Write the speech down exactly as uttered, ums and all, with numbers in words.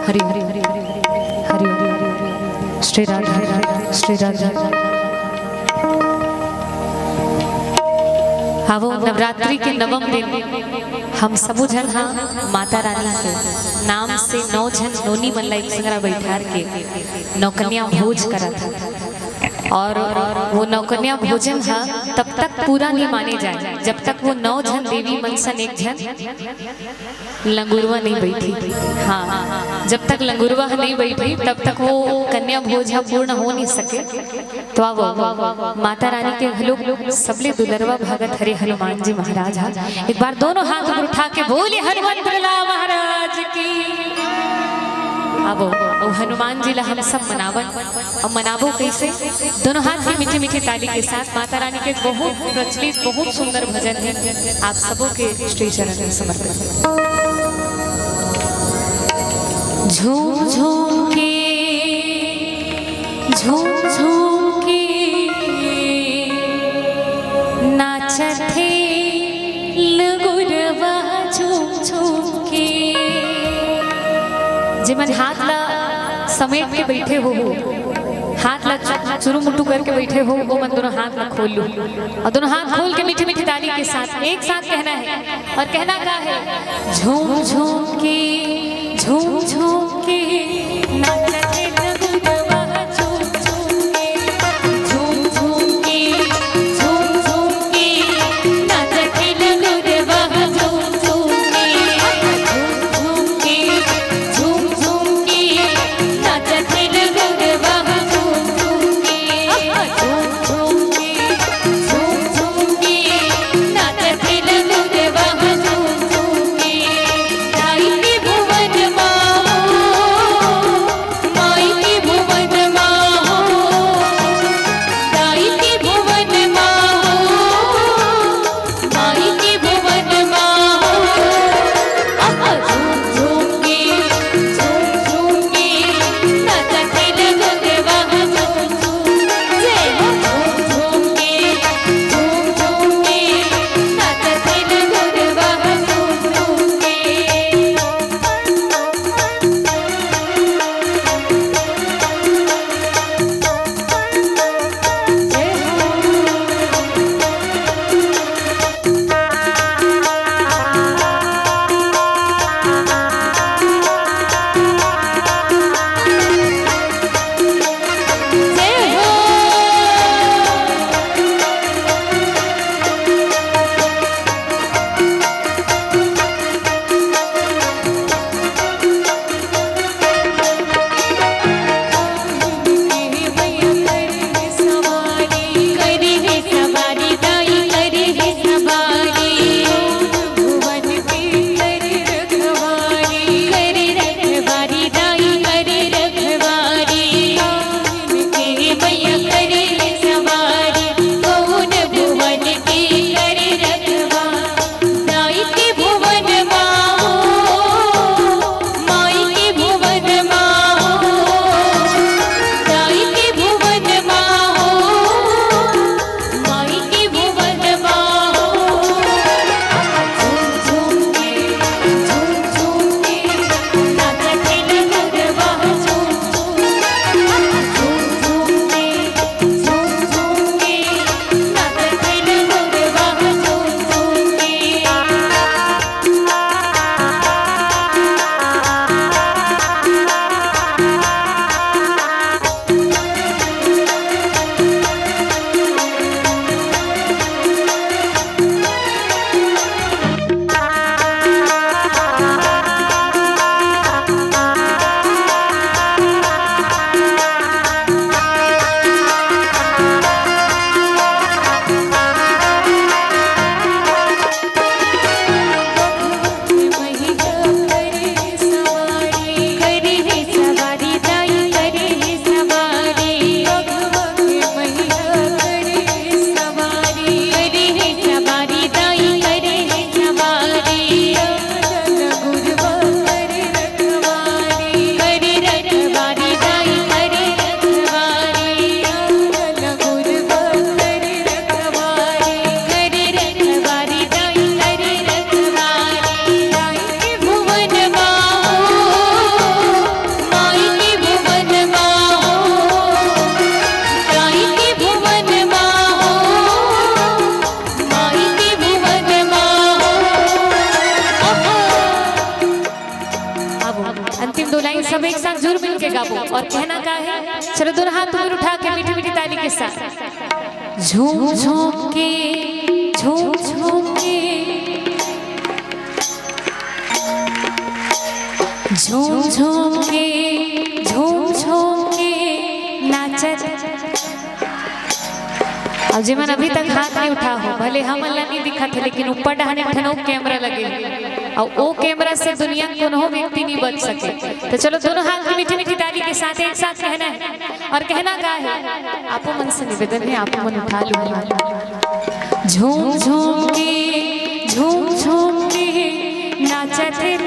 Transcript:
हरि हरि हरि हरि हरि हरि हरि। श्री राधे श्री राधे। आवो, नवरात्रि के नवम दिन हम सबो झन हा माता रानी के नाम से नौ झन नोनी मन ला एक संगरा बैठार के नौकन्या भोज करत हा। और वो नौकन्या भोजन हा तब तक पूरा नहीं माने जाए जब तक वो नौ झन देवी मन सन एक झन लंगुरवा नहीं बैठी। हाँ, जब तक लंगुरवा नहीं बैठी तब तक वो कन्या भोज हा पूर्ण हो नहीं सके। तो आवो, माता रानी के घलो सबले दुलरवा भगत हरे हनुमान जी महाराज हा। एक बार दोनों हाथ ऊपर उठा के बोले, हनुमंत लाल महाराज की। आवो, अउ हनुमान जी ला हम सब मनावन। अउ मनाबो कैसे? दोनों हाथ की मीठी मीठी ताली के साथ। माता रानी के बहुत प्रचलित, बहुत सुंदर भजन है, आप सबों के श्री चरण में समर्पित। झूम झूम के, झूम झूम के नाचत हे लंगुरवा, झूम झूम के। जेमन हाथ ला समेट के बैठे हो, हाथ ला चु-, चुरुमुटु करके बैठे हो, वो मन दोनों हाथ ला खोल लो और दोनों हाथ खोल के मीठी मीठी ताली के साथ एक साथ कहना है। और कहना का है? झूम झूम के, झूम झूम के नाचत हे लंगुरवा, झूम झूम के, झूम झूम के, झूम झूम के नाचत हे लंगुरवा, झूम झूम के, झूम झूम के, झूम झूम के नाचत हे लंगुरवा, झूम झूम के, झूम झूम के, झूम झूम के नाचत हे लंगुरवा, झूम झूम के। सब एक साथ जुड़ मिल के गाबो और कहना का है। चलो, दोनों हाथ ऊपर उठा के मीठी मीठी ताली के साथ। झूम झूम के, झूम झूम के, झूम झूम के, झूम झूम के नाचत। अब जेमन अभी तक हाथ नहीं उठा हो, भले हमन ला नहीं दिखत हे, लेकिन ऊपर डहान एक ठन अउ कैमरा लगे हे, अउ ओ कैमरा से दुनिया कोनो व्यक्ति नहीं बच सके। तो चलो, दोनों हाथ की मीठी मीठी ताली के साथ एक साथ कहना है। और कहना का है, आपो मन से निवेदन है, आपो मन उठा लो। झूम झूम के, झूम झूम के नाचत हे